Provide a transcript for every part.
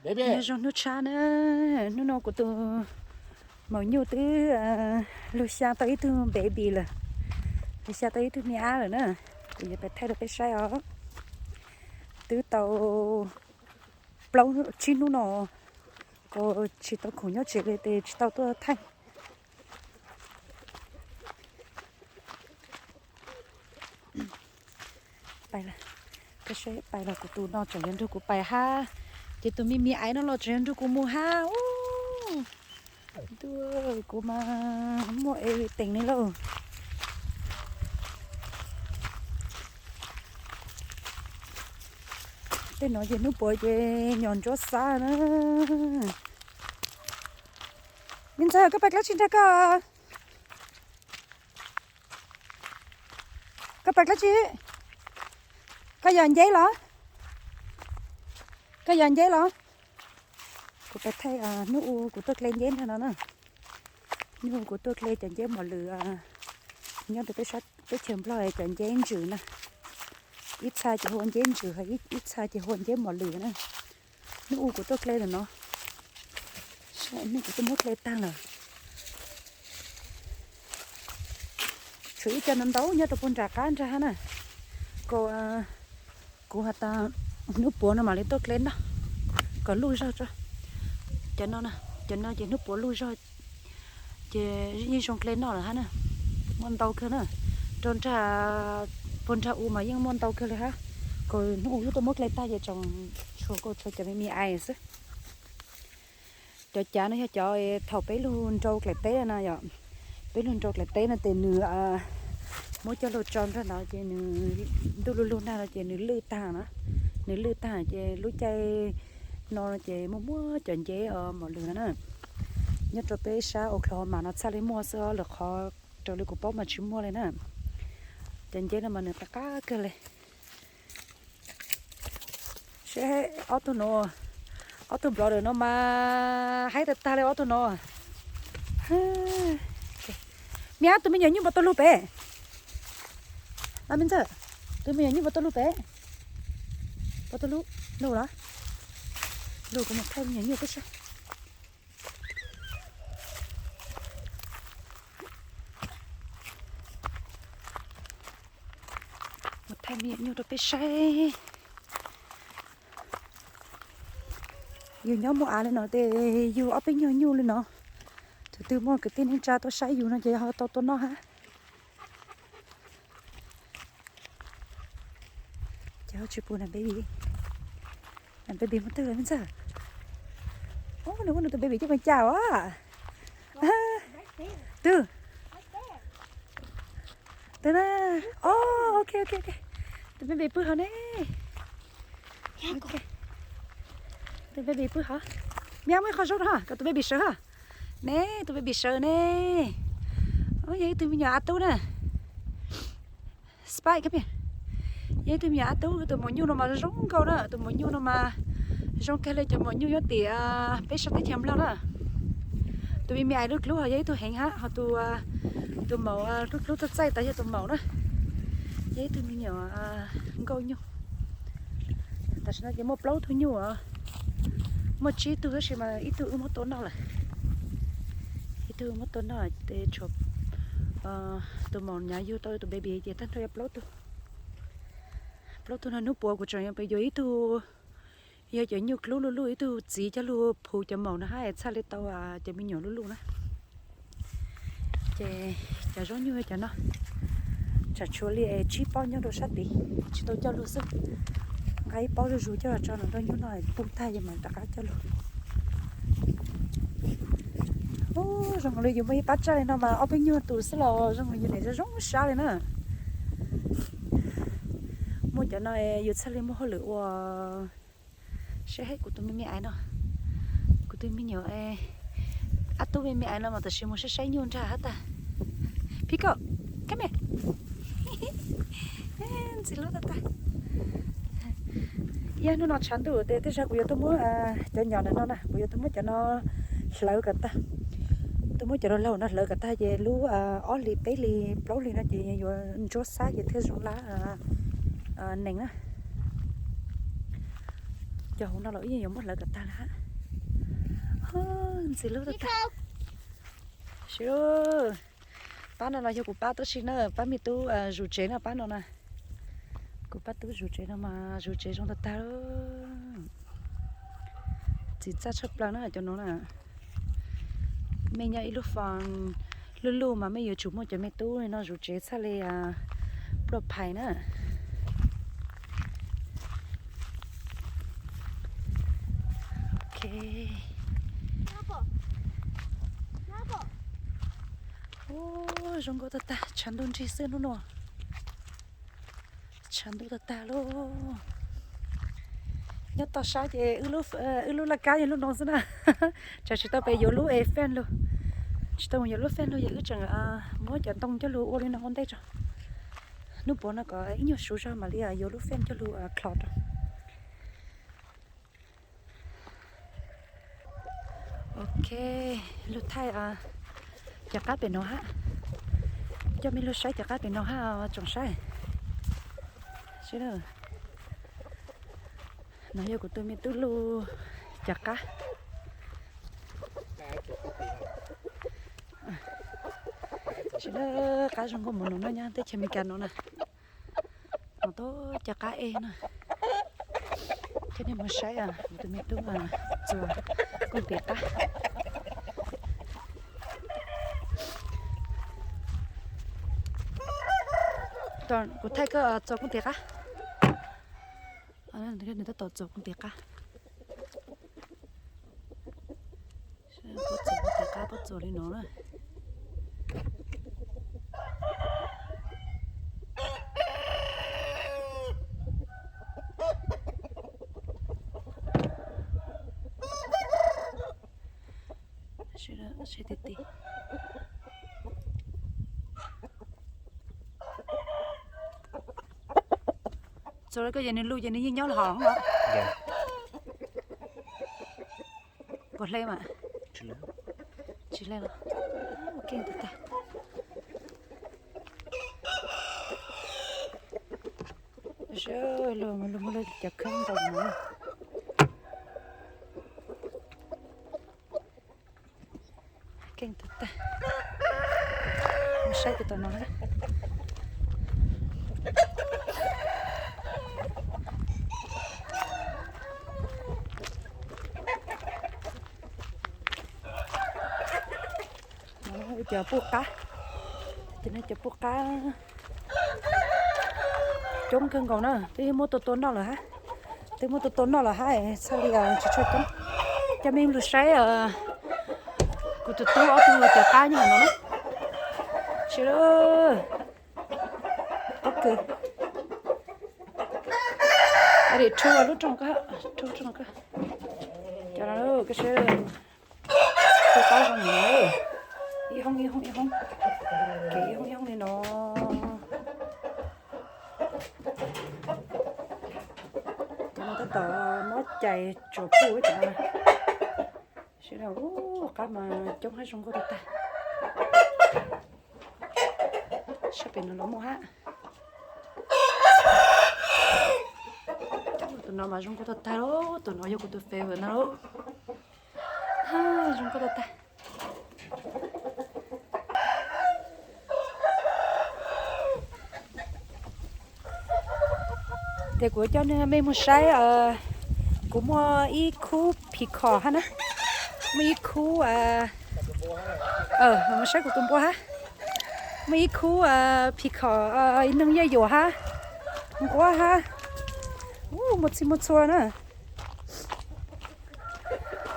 Nyob zoo hnub tshab na, hnub no kuv tus maum nyuj twb lug xyaa tau ib tug baby lawm, lug xyaa tau ib tug me ab lawm na. Kuv yuav pais thaij rau peb saib os. Twb tau plaub tsib hnub no kuv tsis tau khoom nyob tsev li ces tsis tau tuaj thaij. Pais los, peb saib pais los kuv tus no tseem yuav nrug kuv pais hab, ces tus me me aiv no los tseem yuav nrug kuv mus hab. Ntuj, kuv mas muaj everything li lauj. Tej no ces hnub puav ces nyom ntsuab xab na. Me ntxawg, koj pais dlaab tsi nrag koj? Koj pais dlaab tsi? Koj yog nceb los? Koj yog nceb los? Kuv pais thaij hnub u kuv tuaj dle nceb nrag no na. Hnub u kuv tuaj dle cov nceb mos lwm nyob rau peb sab teb chaws Nplog, cov nceb ntsws na. Ib txha ces hu ua nceb ntsws, ib txha ces hu ua nceb mos lwm na. Hnub u kuv tuaj dle ntawm no, hnub kuv tuaj muab dle tag lawm. Tshuav ib co ntau ntau nyob rau puag nram qab nrag hab na. Kuv, kuv has tas hnub puav no mam li tuaj dle noj kom luj zog tso. Cov no, cov no ces hnub puav luj zog ces yeej zoo dle noj lawm hab na. Muaj ntau kawg na, rau nrag, puag nrag u mas yeej muaj ntau kawg li hab. Kuv hnub u tuaj muab dle tag ces tseem tshuav, kuv tshuav cov me me aiv xwb. Cov cav no yog cov thaum peb lug nrau dlaim teb no yom. Peb lug nrau dlaim teb no ces nws muab coj lug tso nrag ntawd ces nws ntuj lug lug nag no ces nws lwj tag na. Nws lwj tag ces lub caij no ces muaj muaj cov nceb mos lwm no na. Nyob rau peb sab Oklahoma no txhaj li muaj xwb, lwm qhov raws li kuv paub mas tsis muaj li na. Cov nceb no mas nws qab qab kawg li. Seb ob tug no, ob tug brother no mas haib tag tag li ob tug no. Miam, tus me nyuam nyuj puas tau lug pem? Miam ntxawg, tus me nyuam nyuj puas tau lug pem? Puas tau lug? Lug los? Lug, kuv mus thaij me nyuam nyuj peb saib. Mus thaij me nyuam nyuj rau peb saib. Yug nyob muaj av li no ces yug ob peb nyuag nyuj li no. Thaum twg muaj kwv tij neej tsa tuaj saib yug no ces ho tau tua noj hab. Ces ho tsis pum na baby. Baby mus twg lawm me ntxawg? Nws ua nws tus baby coj mus cas os? Twg? Twg na? O, ok ok ok. Tus baby pw hov ne. Tus baby pw hov. Miam, muaj ib qho zaub rau hov kom tus baby sawv hov. Ne, tus baby sawv ne. Yog ib tug me nyuam a tub na. Spike, come here. Yog ib tug me nyuam a tub, tus maum nyuj no mas zoo nkauj na, tus maum nyuj no mas zoo kawg li cov maum nyuj nyob tim peb sab teb chaws Nplog na. Tus me me aiv dlub dlub hov yog ib tug heev hab, ho tus, tus maum dlub dlub txaij txaij tas yog tus maum na. Yog ib tug me nyuam nkauj nyuj. Tam sim no ces muaj plaub tug nyuj os. Muaj tsib tug tab sis mas ib tug wb muab tua noj lawm. Ib tug wb muab tua noj ces tshuav tus maum nyav yug tau tus baby ces tag nrho yog plaub tug. Plaub tug no hnub puav kuv tseem yuav ib tug, yog cov nyuj dlub luj luj, ib tug txiv coj lug phuv cov maum no hab es txhaj li tau cov me nyuam luj luj na. Ces cov zaub nyuj cov no tsam tshuav li tsib pob nyob rau sab tid, tsis tau coj lug xwb. Nqa ib pob zuj zus coj los tso no, nroj nyuj no poob tag ces mam rov qab coj lug. Ub, zoo li yus muaj ib pab tsaj li no mas ob peb nyuag tus xwb los zoo li yus niam zoo sab li na. Muaj cov no yus txhaj li muaj hauj lwm ua. Seb kuv tus me me aiv no, kuv tus me nyuam ab tub me me aiv no mas tam sim mus saib saib nyuj nrag hab tag. Pickle, come here. Ntxim hlub tag tag. Yog hnub no tshav ntuj ces tej zaum kuv yuav tuaj muab cov nyom ntawm no na, kuv yuav tuaj muab cov no hlawv kom tag. Tuaj muab cov laug laug no hlawv kom tag ces lub ob hlis peb hlis plaub hlis no ces yuav ntsuab xab ces thiaj zoo lab nees na. Cov hauv no los ib yam yuav muab hlawv kom tag lawm hab. Ntxim lub tag tag. Pab no los yog kuv pab tub si na, pab me tub zuv tsev na, pab no na. Kuv pab tub zuv tsev no mas zuv tsev zoo tag tag. Txiv txaj tshaj plaws na cov no na. Mej nyob ib lub fas luj luj mas mej yuav tsum muaj cov me tub li no zuv tsev txhaj li pluaj phais na. Ok. Ub, zoo nkauj tag tag, tshav ntuj nrig xwb hnub no. Tshav ntuj tag tag lauj. Nyob toj sab ces wb lub laj kab yog lub no xwb na. Tsam tsis tau pem yuav lub e fan lug. Tsis tau mus yuav lub fan lug ces wb tseem muab cov ntoo coj lug ua li no ua ntej tso. Hnub puav no kom ib nyuag suv zog mam li yuav lub fan coj lug kho rau. Ok, lug thaij cov qab pem no hab. Coj mej lug saib cov qab pem no hab tsoom saib. No yog kuv tus me tub lug cov qab. Sawv daws, qab zoo nkauj mus no nyob teb chaws Amelikas no na. No tau cov qab ej na. Coj nej mus saib kuv tus me tub txuas kooj tis qab. Kuv thaij koj txuas kooj tis qab. Nws tab tom txuas kooj tis qab. Puab txuas kooj tis qab, puab txuas li no na. Seb ti ti. Txuas li koj ces nws lug ces nws yeej nyob los hos. Puas hle mas? Tsis hle los. Keej tag tag. Lug muab lawv cov kheeb ntau no. Keej tag tag. Mus saib tus tom no na. Cov puj qab, cov puj qab coob kawg nkaus na, twb muab tua tua noj lawm hab. Twb muab tua tua noj lawm hab, txhaj li tsis tshua coob. Coj mej lug saib kuv tus tub ob tug cov qab nyob hauv no na. Sawv daws, qab kawg. Dim rhu lub rooj ko, rhu rooj ko. Cov no koj saib, tua qab zoo heev. Ib hoob ib hoob ib hoob, kev ib hoob ib hoob li no. Cov no tab tom muab cais tsuas puj cov no. Sawv daws, qab mas coob hab zoo nkauj tag tag. Sab pem no los muaj hab. Tus no mas zoo nkauj tag tag lauj, tus no yog kuv tus favorite na lauj. Zoo nkauj tag tag. Ces kuv coj mej mus saib, kuv muaj ib khub peacock hab na, muaj ib khub, mus saib kuv tus npua hab, muaj ib khub peacock, ib noog yaj yuam hab, nquab hab, muaj txhij muaj txhua na.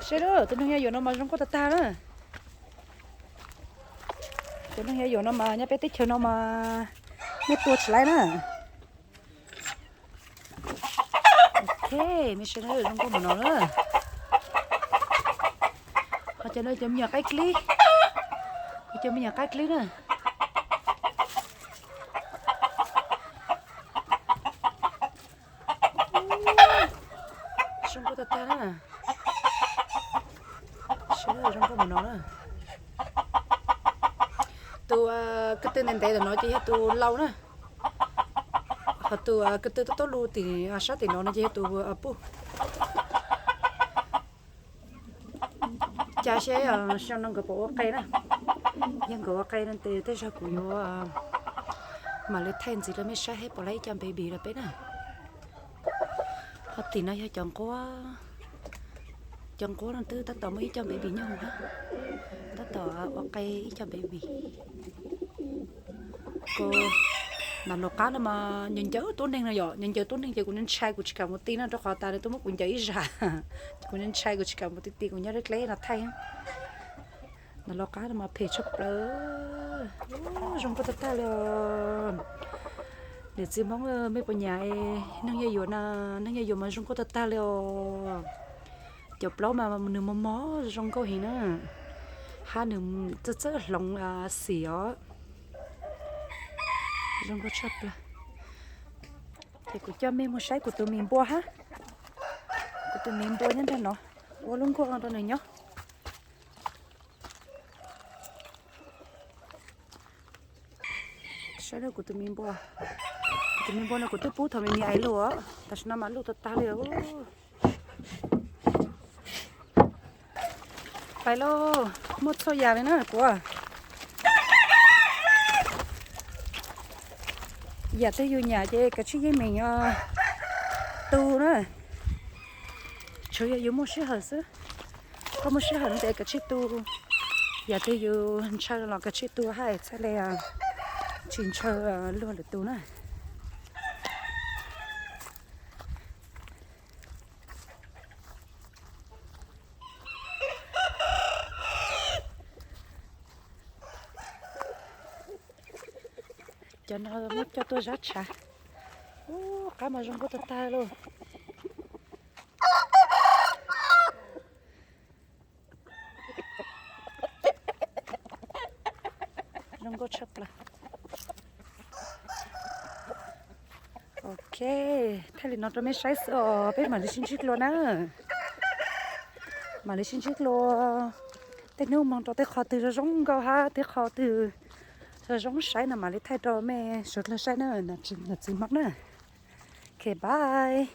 Sawv daws, tus noog yaj yuam no mas zoo nkauj tag tag na. Cov noog yaj yuam no mas nyob peb teb chaws no mas nej tua tsis laib na. Ok, mej sawv daws, zoo nkauj mus no na. Ho cov no cov me nyuam qaib dlib, cov me nyuam qaib dlib na. Zoo nkauj tag tag na. Sawv daws, zoo nkauj mus no na. Tus ko tw ntev ntev ntawm no ces yog tus lau na. Ho tus ko tw taub taub lug tim sab tim no no ces yog tus puj. Cas seb xyoo no nkawd puas ua qe na. Yog nkawd ua qe no ces tej zaum kuv yuav mam li thaij ntxiv rau mej saib seb puas laib ib co baby rau peb na. Ho tim no yog cov nquab, cov nquab no twb tab tom muaj ib co baby nyob hauv na, tab tom ua qe ib co baby. Kuv, nram lub qab no mas ncaws ncaws tub neeg no yom, ncaws ncaws tub neeg ces kuv ntshai kuv tsis kam mus ti no rau qhov tas nws twb muab kuv ncaws ib zag. Kuv ntshai kuv tsis kam mus ti ti kuv nyob deb dleb no thaij. Nram lub qab no mas phem tshaj plaws. Zoo nkauj tag tag li os. Niam txiv Hmoob mej puas nyiam neeg yog yuav na, neeg yog yuav mas zoo nkauj tag tag li os. Cov plaub mas nws mos mos zoo nkauj heev na, hab nws txawj txawj hloov xim os. Zoo nkauj tshaj plaws. Ces kuv coj mej mus saib kuv tus mis npua hab. Kuv tus mis npua nyob nrag no, ua lub nkuaj rau nws nyob. Saib kuv tus mis npua, kuv tus mis npua no kuv twb pub thaum me me ais lug os, tam sim no mas luj tag tag li. Pais lauj, muaj txhua yam li na kuv. Yam twg yus nyiam ces kav tsij yeej meem tu na. Tsuas yog yus muaj sij hawm xwb. Koj muaj sij hawm no ces kav tsij tu. Yam twg yus ntshaw los kav tsij tu hab txhaj le tsis ntshaw luag lwm tus na. Cov no muab coj tuaj zab tshav. Ub, qab mas zoo nkauj tag tag lauj. Zoo nkauj tshaj plaws. Ok, thaij li no rau mej saib xwb os, peb mam li sib ntsib dlua na. Mam li sib ntsib dlua. Tej hnub moog rau tej qhov twg zoo zoo nkauj hab tej qhov twg zoo zoo saib no mam li thaij rau mej suav dlawg saib na, nam txiv Hmoob na. Ok, bye.